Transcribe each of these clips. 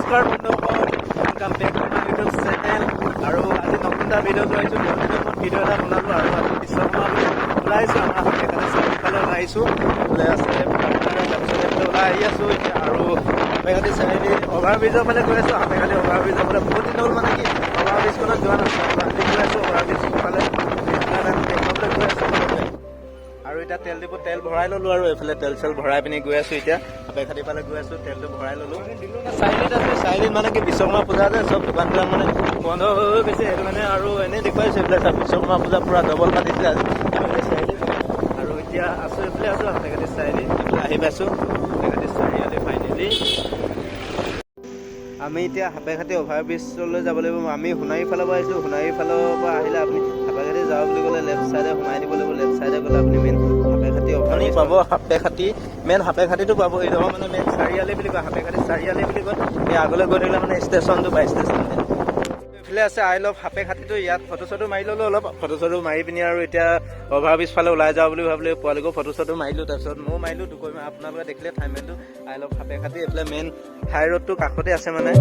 নমস্কাৰ বন্ধুসকল, welcome back to my YouTube channel। আৰু আজি নতুন এটা ভিডিঅ' লৈ আহিছোঁ। বহুত দিনৰ মূৰত ভিডিঅ' এটা বনালোঁ। আৰু আজি বিশ্বকৰ্মা বুলি ওলাই আহিছোঁ, আমাৰ সাপেখাতি চাৰিওফালে ওলাই আহিছোঁ। এইফালে আছে, তাৰপিছত এইফালে ওলাই আহি আছোঁ এতিয়া। আৰু সাপেখাতি চাৰিআলি অভাৰ ব্ৰিজৰ ফালে গৈ আছোঁ। সাপেখাতি অভাৰ ব্ৰিজৰ ফালে বহুত দিন হ'ল, মানে কি, অভাৰ ব্ৰিজখনত যোৱা নাছিলোঁ। আৰু আজি গৈ আছোঁ অভাৰ ব্ৰিজ ফালে, দেখুৱাবলৈ গৈ আছোঁ। আৰু এতিয়া তেল ডিপুত তেল ভৰাই ললো আৰু এইফালে তেল চেল ভৰাই পিনি গৈ আছো। এতিয়া সাপেখাতি ফালে গৈ আছো, তেলটো ভৰাই ললো। চাৰিআলিত আছো। চাৰিআলিত মানে কি, বিশ্বকৰ্মা পূজা যে, চব দোকানবিলাক মানে বন্ধ হৈ হৈ গৈছে। সেইটো কাৰণে আৰু এনেই দেখুৱাইছো। এইফালে চাওক, বিশ্বকৰ্মা পূজা পুৰা ডবল পাতিছে আজি এইফালে চাৰিআলিত। আৰু এতিয়া আছো, এইফালে আছো সাপেখাতি চাৰিআলি। এইফালে আহি পাইছো সাপেখাতি চাৰিআলি ফাইনেলি। আমি এতিয়া সাপেখাতি অভাৰ ব্ৰিজলৈ যাব লাগিব। আমি সোণাৰী ফালৰ পৰা আহিছিলোঁ। সোণাৰী ফালৰ পৰা আহিলে আপুনি সাপেখাতি যাওঁ বুলি ক'লে লেফ্ট চাইডে সোমাই দিব লাগিব। লেফ্ট চাইডে গ'লে আপুনি মেইন সাপেখাতি অভাৰ পাব। সাপেখাতি, মেইন সাপেখাতিটো পাব। এইডোখৰ মানে মেইন চাৰিআলি বুলি কয়, সাপেখাতি চাৰিআলি বুলি কয়। এই আগলৈ গৈ থাকিলে মানে ষ্টেচনটো পায়, ষ্টেচন। এইফালে আছে I love সাপেখাতিটো। ইয়াত ফটো চটো মাৰি ল'লো অলপ। ফটো চটো মাৰি পিনি আৰু এতিয়া অভাৰ ব্ৰিজ ফালে ওলাই যাওঁ বুলি ভাবিলো। পোৱালিকো ফটো চটো মাৰিলো, তাৰপিছত ময়ো মাৰিলো দুকপি। আপোনালোকে দেখিলে থাম্বনেইলটো। I love Sapekhati এইফালে মেইন হাই ৰোডটো কাষতে আছে মানে।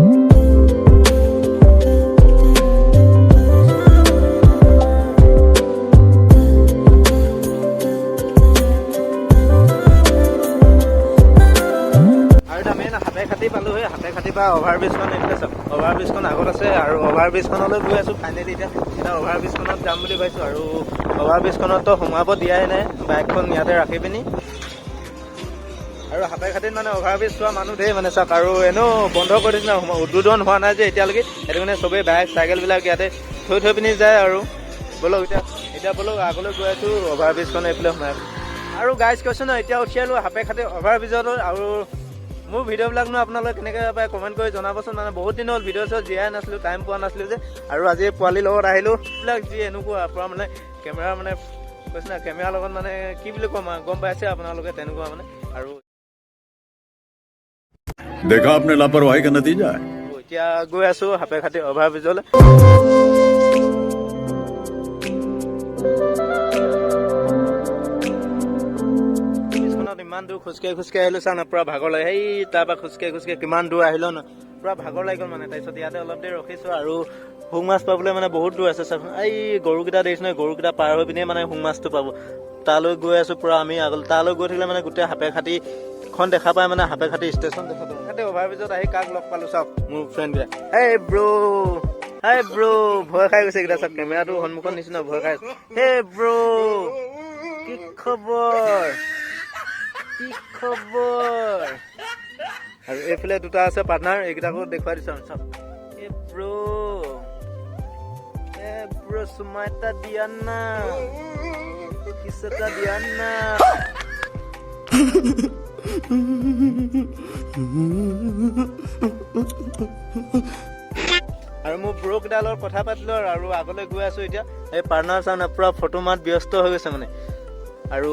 আৰু এটা মেইন সাপেখাতি পালোহি। সাপেখাতিৰ পৰা অভাৰ ব্ৰিজখন এইফালে চাওক, অভাৰ ব্ৰিজখন আগত আছে আৰু অভাৰ ব্ৰিজখনলৈ গৈ আছো ফাইনেলি। এতিয়া এতিয়া অভাৰ ব্ৰিজখনত যাম বুলি ভাবিছো। আৰু অভাৰ ব্ৰিজখনতো সোমাব দিয়াই নাই, বাইকখন ইয়াতে ৰাখি পিনি। আৰু সাপেখাতিত মানে অভাৰ ব্ৰিজ চোৱা মানুহ ধেৰ মানে চাওক। আৰু এনেও বন্ধ কৰি দিছে ন, উদ্বোধন হোৱা নাই যে এতিয়ালৈকে। সেইটো কাৰণে চবেই বাইক চাইকেলবিলাক ইয়াতে থৈ থৈ পিনি যায়। আৰু ব'লক এতিয়া, এতিয়া ব'লক, আগলৈ গৈ আছো। অভাৰ ব্ৰিজখন এইফালে সোমাই। আৰু গাইজ, কৈছো ন, এতিয়া উঠি আহিলো সাপেখাতি অভাৰ ব্ৰিজত। আৰু মোৰ ভিডিঅ'বিলাকনো আপোনালোকে কেনেকৈ পায়, কমেণ্ট কৰি জনাবচোন। মানে বহুত দিন হ'ল ভিডিঅ' চিডিঅ' দিয়াই নাছিলোঁ, টাইম পোৱা নাছিলোঁ যে। আৰু আজি পোৱালিৰ লগত আহিলোঁ। এইবিলাক যি এনেকুৱা পূৰা মানে কেমেৰা, মানে কৈছে না, কেমেৰাৰ লগত মানে কি বুলি ক'ম আৰু, গম পাইছে আপোনালোকে, তেনেকুৱা মানে। আৰু देखा आपने लापरवाही का नतीजा है। এতিয়া গৈ আছো সাপেখাতি অভাৰ ব্ৰিজলৈ। ব্ৰিজখনত ইমান দূৰ খোজকাঢ়ি খোজকাঢ়ি আহিলো, চা না, পুৰা ভাগৰ লাগে। সেই তাৰপৰা খোজকাঢ়ি খোজকাঢ়ি কিমান দূৰ আহিলো ন, পুৰা ভাগৰ লাগি গ'ল মানে। তাৰপিছত ইয়াতে অলপ দেৰি ৰখিছো। আৰু সোং মাছ পাবলৈ মানে বহুত দূৰ আছে চাচোন। এই গৰুকেইটা দেখিছো নহয়, গৰুকেইটা পাৰ হৈ পিনে মানে সোং মাছটো পাব। তালৈ গৈ আছো পুৰা আমি আগলৈ। তালৈ গৈ থাকিলে মানে গোটেই সাপেখাতিখন দেখা পায়, মানে সাপেখাতি ষ্টেচন দেখা পায়। তাতে অভাৰ ব্ৰিজত আহি কাক লগ পালো চাওক, মোৰ ফ্ৰেণ্ডকেইটা। হেই ব্ৰ', হেই ব্ৰ', ভয় খাই গৈছে এইকেইটা। চাওক, কেমেৰাটো সন্মুখত নিচিনা ভয় খাই আছে। হে ব্ৰ', কি খবৰ, কি খবৰ? আৰু এইফালে দুটা আছে পাৰ্টনাৰ, এইকেইটাকো দেখুৱাই দিছো। চাওক, এ ব্ৰ', এ ব্ৰ', চুমা এটা দিয়া না, কিছ এটা দিয়া না। আৰু মোৰ ব্ৰ'কেইটাৰ লগত কথা পাতিলো আৰু আগলৈ গৈ আছো এতিয়া। এই পাৰ্টনাৰ চাউন পুৰা ফটো মাত ব্যস্ত হৈ গৈছে মানে। আৰু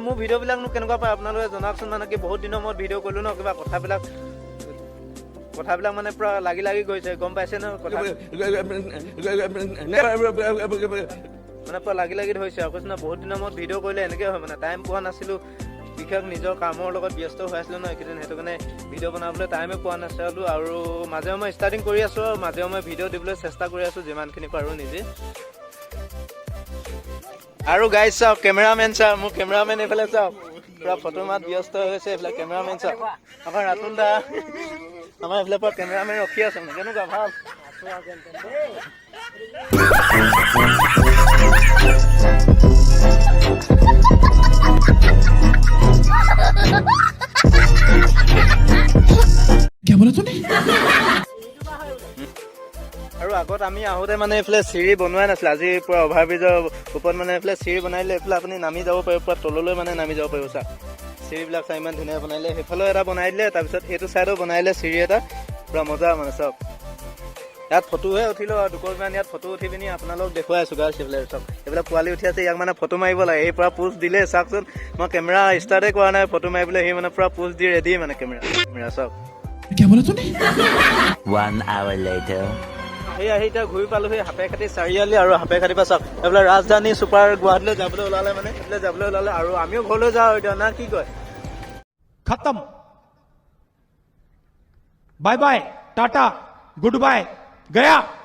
মোৰ ভিডিঅ'বিলাকনো কেনেকুৱা পায়, আপোনালোকে জনাওকচোন। মানে কি, বহুত দিনৰ মূৰত ভিডিঅ' কৰিলোঁ ন, কিবা কথাবিলাক মানে পুৰা লাগি লাগি গৈছে, গম পাইছে ন কথা, মানে পুৰা লাগি লাগি ধৰিছে। আৰু কৈছো ন, বহুত দিনৰ মূৰত ভিডিঅ' কৰিলে এনেকৈ হয়। মানে টাইম পোৱা নাছিলোঁ বিশেষ, নিজৰ কামৰ লগত ব্যস্ত হৈ আছিলোঁ ন এইকেইদিন। সেইটো কাৰণে ভিডিঅ' বনাবলৈ টাইমে পোৱা নাছিলোঁ। আৰু মাজে সময়ে ষ্টাৰ্টিং কৰি আছোঁ আৰু মাজে সময়ে ভিডিঅ' দিবলৈ চেষ্টা কৰি আছোঁ যিমানখিনি পাৰোঁ নিজে। আৰু গাইজ চাওক, কেমেৰামেন চাওক, মোৰ কেমেৰামেন এইফালে চাওক, পুৰা ফটো মাত ব্যস্ত হৈ গৈছে। এইফালে কেমেৰামেন চাওক, আমাৰ ৰাতুল দা। আমাৰ এইফালে পৰা কেমেৰামেন ৰখি আছে। মানে কেনেকুৱা, ভাল? क्या बोला तूने? আৰু আগত আমি আহোঁতে মানে এইফালে চিৰি বনোৱাই নাছিলে। আজি পুৰা অভাৰ ব্ৰিজৰ ওপৰত মানে এইফালে চিৰি বনাই দিলে। এইফালে আপুনি নামি যাব পাৰিব, পুৰা তললৈ মানে নামি যাব পাৰিব। চা, চিৰিবিলাক চাই, ইমান ধুনীয়া বনাই দিলে। সেইফালেও এটা বনাই দিলে, তাৰপিছত এইটো চাইডেও বনাই দিলে চিৰি এটা, পুৰা মজা মানে। চাওক, ইয়াত ফটোহে উঠিলো আৰু দুকপিমান ইয়াত ফটো উঠি পিনি আপোনালোক দেখুৱাই আছো। গাইছ, এইফালে চাওক, এইফালে পোৱালি উঠি আছে। ইয়াক মানে ফটো মাৰিব লাগে, এই পুৰা পোজ দিলে। চাওকচোন, মই কেমেৰা ষ্টাৰ্টে কৰা নাই ফটো মাৰিবলৈ, সি মানে পুৰা পোজ দি ৰেডি মানে। কেমেৰা চাওক। क्या बोला तूने? One hour later. আহি আহি এতিয়া ঘূৰি পালোহি সাপেখাতি চাৰিআলি। আৰু সাপেখাতিৰ পৰা চাওক, এইফালে ৰাজধানী ছুপাৰ গুৱাহাটীলৈ যাবলৈ ওলালে, মানে এইফালে যাবলৈ ওলালে। আৰু আমিও ঘৰলৈ যাওঁ এতিয়া, না কি কয়? खत्म। Bye bye, tata, good bye, गया।